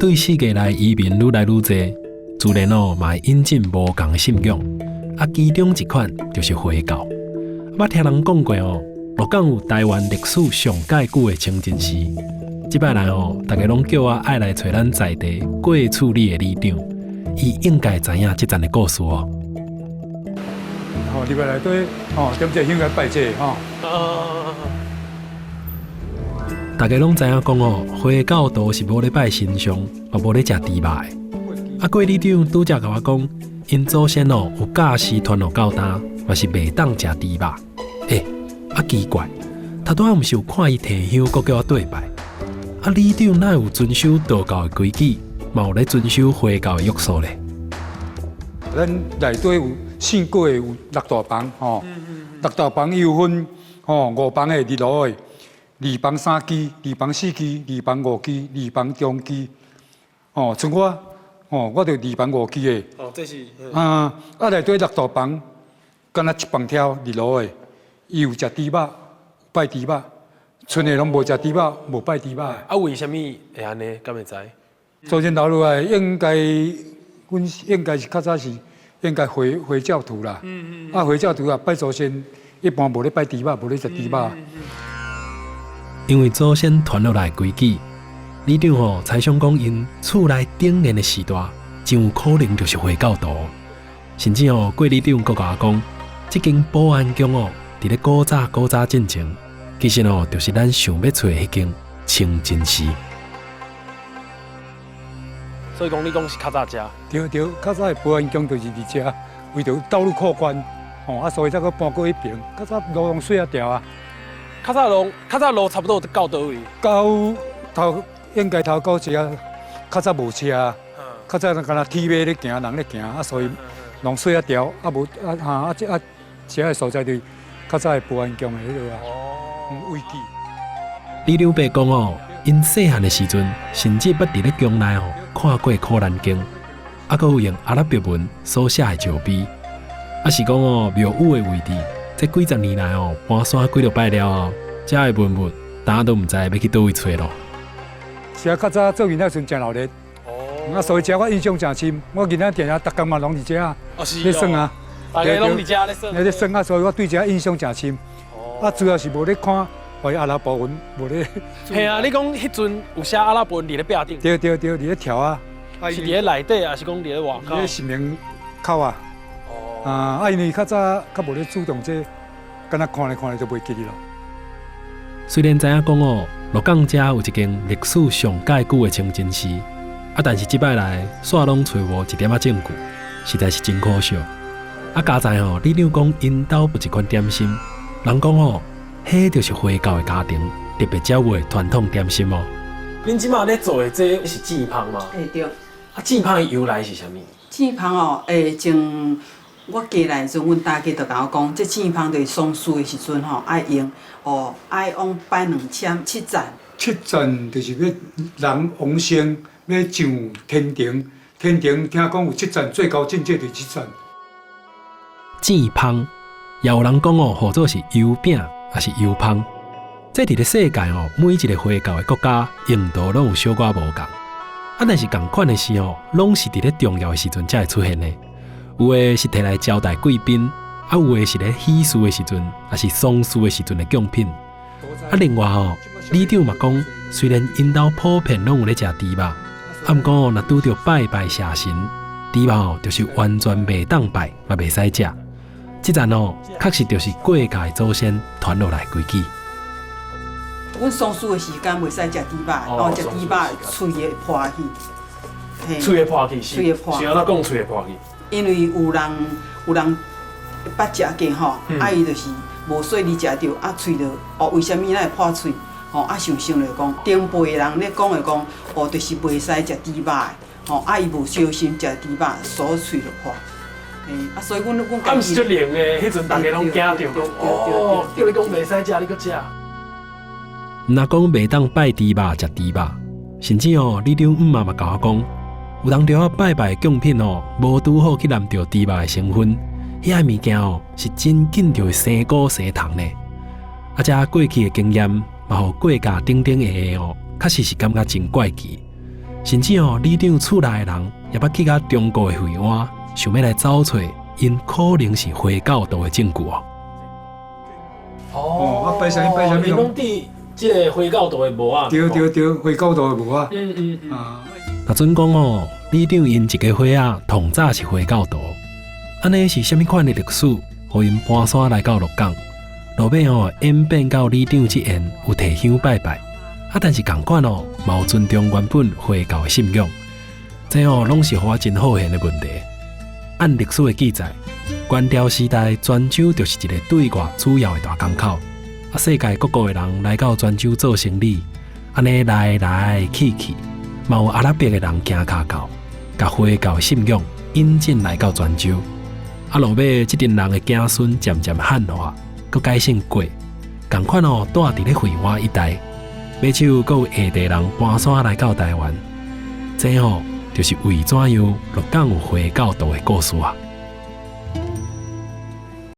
對世界來移民愈來愈濟，自然哦嘛會引進無仝的信仰。啊，其中一款就是回教。捌聽人講過哦，鹿港有台灣歷史上蓋久的清真寺。這擺來哦，大家攏叫我愛來揣咱在地過處理的里長，伊應該知影這層的故事哦。吼，入來內底，吼，點這香來拜這個吼。大家攏知影講哦，回教徒是無咧拜神像，嘛無咧食豬肉的。啊，郭里長拄才共我講，𪜶祖先哦有教示傳落到今，嘛是袂當食豬肉。欸，啊奇怪，頭拄仔毋是有看伊提香，閣叫我對拜。啊，里長哪會有遵守道教的規矩，嘛有咧遵守回教的約束咧？咱內底有姓郭的有六大房吼，六大房伊有分吼五房的二樓的，二房三支、二房四支、二房五支、二房中支。哦，像我，吼，我就二房五支的。哦，這是。啊，啊內底六大房，敢若一房挑二樓的，伊有食豬肉，拜豬肉，賰的攏無食豬肉，無拜豬肉。啊，為啥物會按呢？敢會知？祖先留落來應該，阮應該是較早是應該回教徒啦。啊，回教徒啊，拜祖先一般無咧拜豬肉，無咧食豬肉。因為祖先傳落來的規矩，里長吼猜想講，𪜶厝內頂年的時代，真有可能就是回教徒。甚至吼，郭里長閣共我講，這間保安宮哦，佇咧古早古早進前，其實哦，就是咱想欲揣的彼間清真寺。所以講，你講是較早遮？對對，較早的保安宮就是佇遮，為著道路擴寬，吼啊，所以才閣搬過彼爿。較早路攏細仔條啊。較早路，較早路差不多到佗位？到頭應該頭到這，較早無車，較早敢若鐵馬咧行，人咧行，啊，所以攏細仔條，啊無啊哈啊這啊這个所在就較早的保安宮的彼落啊，位置。李長伯講哦，𪜶細漢的時陣，甚至捌佇咧宮內哦看過《可蘭經》，啊，閣有用阿拉伯文所寫的石碑，啊是講哦廟宇的位置，這幾十年來哦搬山幾落擺了後，遮的文物，大家都毋知欲去佗位揣咯。是啊，較早做囡仔時陣誠鬧熱，啊，所以遮我印象誠深。我囡仔定定逐工嘛攏佇遮咧耍啊，大家攏佇遮咧耍。咧耍啊，所以我對遮印象誠深。啊，主要是無咧看阿拉伯文，無咧。嘿啊，你講彼陣有寫阿拉伯文佇咧壁頂？對對對，佇咧柱啊。是佇咧內底，還是講佇咧外口？佇咧神明口啊。哦。啊，因為較早較無咧注重這個，敢若看來看來就袂記得咯。雖然知影講哦，鹿港遮有一間歷史上蓋久的清真寺，啊，但是這擺來煞攏揣無一點仔證據，實在是真可惜。啊，佳哉吼，里長講𪜶兜有一款點心，人講吼，彼就是回教的家庭特別才有的傳統點心哦。恁這馬咧做的這是糋芳嗎？欸對。啊，糋芳的由來是啥物？糋芳哦，欸，從我過來的時陣，阮大家就共我講，這糋芳就是喪事的時陣吼，愛用哦，愛往拜兩簽七層。七層就是欲人往生，欲上天庭。天庭聽講有七層，最高境界就是七層。糋芳，也有人講哦，號做是油餅，抑是油芳。這佇咧世界哦，每一个回教的國家用途攏有小可無仝。啊，但是仝款的是哦，攏是佇咧重要的時陣才會出現的。有的是提來招待貴賓，啊，有的是咧喜事的時陣，抑是喪事的時陣的貢品。啊，另外哦，里長嘛講，雖然𪜶兜普遍攏有咧食豬肉，啊，毋過哦，若拄著拜拜謝神，豬肉哦，就是完全袂當拜，嘛袂使食。這層哦，確實就是郭家的祖先傳落來規矩。阮喪事的時間袂使食豬肉，哦，食豬肉喙會破去。喙會破去，喙會破。是按怎講喙會破去？因為有人捌食過吼，啊伊就是無細膩食著，啊喙就哦，為啥物咱會破喙？吼啊想想咧講，長輩的人咧講的講，哦，就是袂使食豬肉的，吼啊伊無小心食豬肉，所以喙就破。嘿，啊所以阮啊毋是足靈的，彼陣大家攏驚著講，哦，叫你講袂使食，你閣食。毋若講袂當拜豬肉食豬肉，甚至哦，里長姆媽嘛共我講，有當時仔拜拜貢品哦，無拄好去攕著豬肉的成分，遐个物件哦，是真緊就會生菇生蟲呢。啊，這過去的經驗，嘛予郭家頂頂下下哦，確實是感覺真怪奇。甚至哦，里長厝內的人也捌去共中國的惠安，想欲來找揣𪜶可能是回教徒的證據哦。哦，啊拜啥物拜啥物。𪜶攏佇這个回教徒的墓仔。對對對，回教徒的墓仔。啊。若準講哦，里長𪜶一家伙仔，同早是回教徒，按呢是啥物款的歷史，予𪜶搬山來到鹿港？落尾哦，演變到里長這緣有提香拜拜，啊，但是仝款哦，嘛有尊重原本回教的信仰，這哦攏是予我真好玄的問題。按歷史的記載，元朝時代，泉州就是一個對外主要的大港口，啊，世界各國的人來到泉州做生理，按呢來來去去，嘛有阿拉伯的人行跤到，共回教信仰引進來到泉州，啊，落尾這陣人的子孫漸漸漢化，閣改姓郭，仝款哦，住佇咧惠安一帶，尾手閣有下地人搬山來到台灣，這吼就是為怎樣鹿港有回教徒的故事啊。